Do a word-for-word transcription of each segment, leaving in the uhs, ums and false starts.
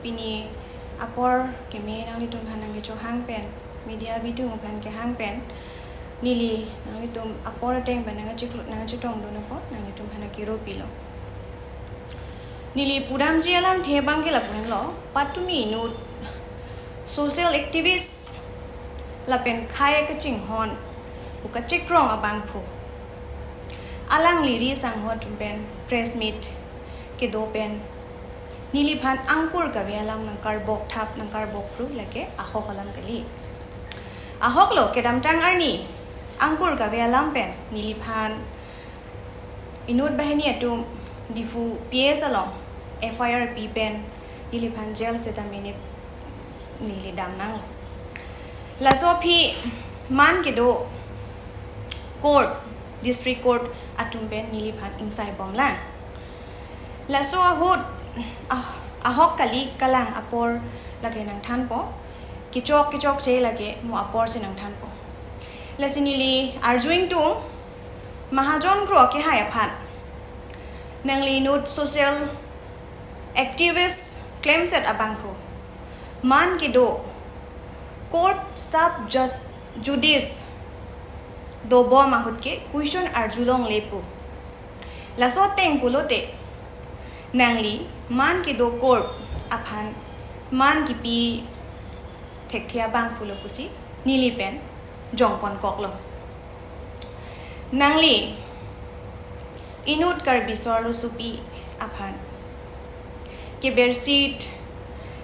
Pini apor keme nanglitum aphan nangkechohang pen, media bidung aphan kehang pen, neli nanglitum apor ateng pen nangchiklo nangchetongdun apot nanglitum aphan nangkiro pilo. Neli pudamji alamthe abang ke lapu henlo, patumi inut social activist lapen khei kachinghon pu kachikrong abangphu alangli ri sangho atum pen press meet kedo pen neliphan angkur kave alam nangkarbok thap nangkarbok phru lake ahok alam kali. Ahok lo, kedamtang arni angkur kave alam pen neliphan inut banghini atum Diphu P S along F I R pi pen neliphan jail setame neli dam nang. Laso aphi man kedo court, district court atum pen neliphan ingsai bom lang. Laso ahut ah, ahok kali, kalang apor lake nangthanpo. Kechok kechokche lake mo apor si nangthanpo. Lasi neli arju ingtung, Mahajon Kro akehai aphan, nangli inut social activist klemset abangphu, man kedo court sub jus- judice dobom ahut ke question arjulongle pu. Laso ateng pulote nangli man kedo court aphan man kipi thekthe abangphu lo pusi neli pen jongpon koklo. Nangli inut Karbi so-arlosopi aphan keber seat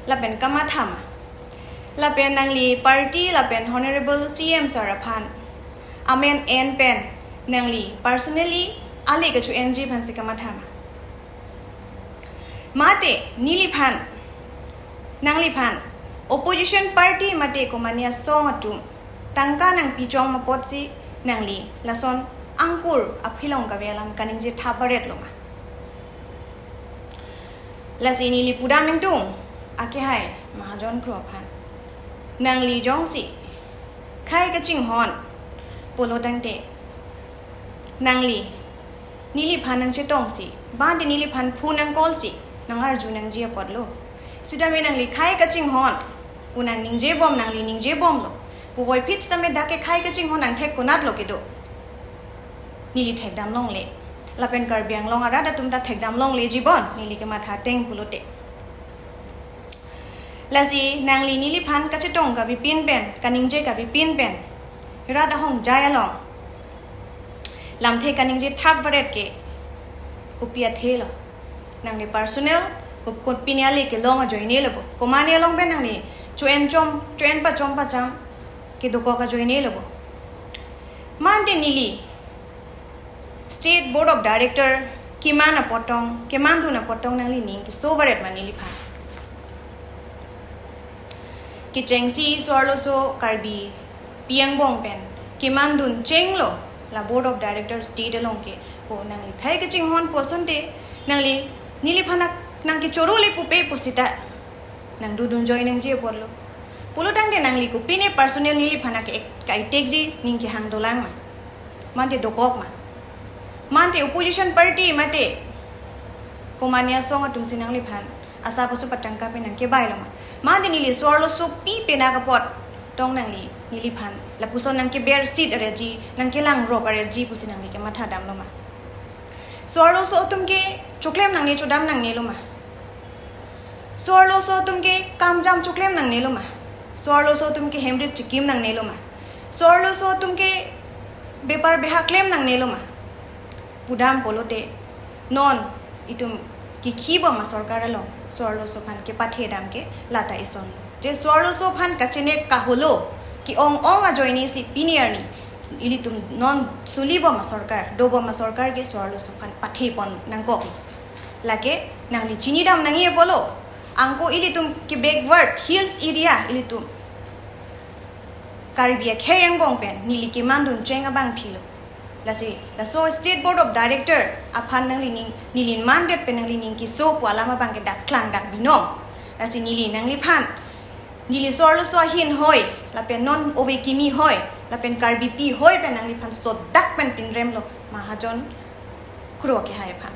lapen kamatha ma? Lapen nangli party lapen Honorable C M sir aphan amen en pen nangli personally ale kacho-enji aphansi kamatha ma? Mate neliphan, nangliphan opposition party mate komani asong atum tangka nangpichongma apotsi nangli lason angkur aphilong kave alam kaningje thap baret lo ma? Lasi neli pudam ingtung akehai Mahajon Kro aphan, nangli jongsi khei kachinghon pulo tangte nangli neliphan nangchetongsi, bang di neliphan phone nang-call si nangarju nangji apotlo. Sitame nangli khei kachinghon pu nangningje bom, nangli ningje bomlo. Puvoiphit sitame dak ke khei kachinghon angthek konatlo kedo, neli thekdam longle. Lapen Karbi Anglong arat atum ta thekdam longleji bon, neli kematha ateng pulote. Lasi nangli neliphan kachetong kavepin pen, kaningje kavepin pen rat ahongjai along lamthe kaningje thap baret ke kopi athe lo? Nangli personal ko- kopine ale kelong ajoine lo bo? Komane along pen nangli cho-en chom, cho-en pachom pacham kedokok ajoine lo bo? Mante neli State Board of Director keman apotong, kemandun apotong nangli ning keso baret ma neliphan? Kechengsi so-arloso Karbi pi angbong pen kemandun chenglo la Board of Director state along ke. Pu nangli khei kachinghon pu asonte nangli neliphan nang- nangkechorole pupe pusita nangdodun joi nangji apotlo. Pulo tangte nangli kopine personal neliphan ke- kaitekji ning kehang dolang ma? Mante dokok ma? Mante opposition party mate komani asong atumsi nangliphan asap aso patangka pen nangkebailo ma? Mante neli so-arlosopi pen akapot tong nangli neliphan lapuson nangkeber seat areji, nangkelang rop areji pusi nangli kematha damlo ma? So-arloso atum ke choklem nangne chodam nangne lo ma? So-arloso atum ke kamjam choklem nangne lo ma? So-arloso atum ke hemrit chikim nangne lo ma? So-arloso atum ke bepar beha klem nangne lo ma? Pudam pulote non itum kikhi bom asorkar along so-arloso aphan kepathe dam ke lata ison. Je so-arloso aphan kachenek kaholo ke-ong ong ajoine si pini arni ilitum non suli bom asorkar, do bom asorkar ke so-arloso aphan pathe pon nangkok. Lake nangli chini dam nangji apotlo. Anke ilitum ke backward hills area ilitum Karbi akhei angbong pen neli kemandun cheng abangphi lo. Lasi laso State Board of Director aphan nangli ning, neli mandet pen nangli ning keso pu alam abang ke dak klang dak binong. Lasi neli nangliphan, neli so-arloso ahin hoi, lapen non ove kimi hoi, lapen Karbipi hoi pen nangliphan sodak pen pinrem lo Mahajon Kro akehai aphan.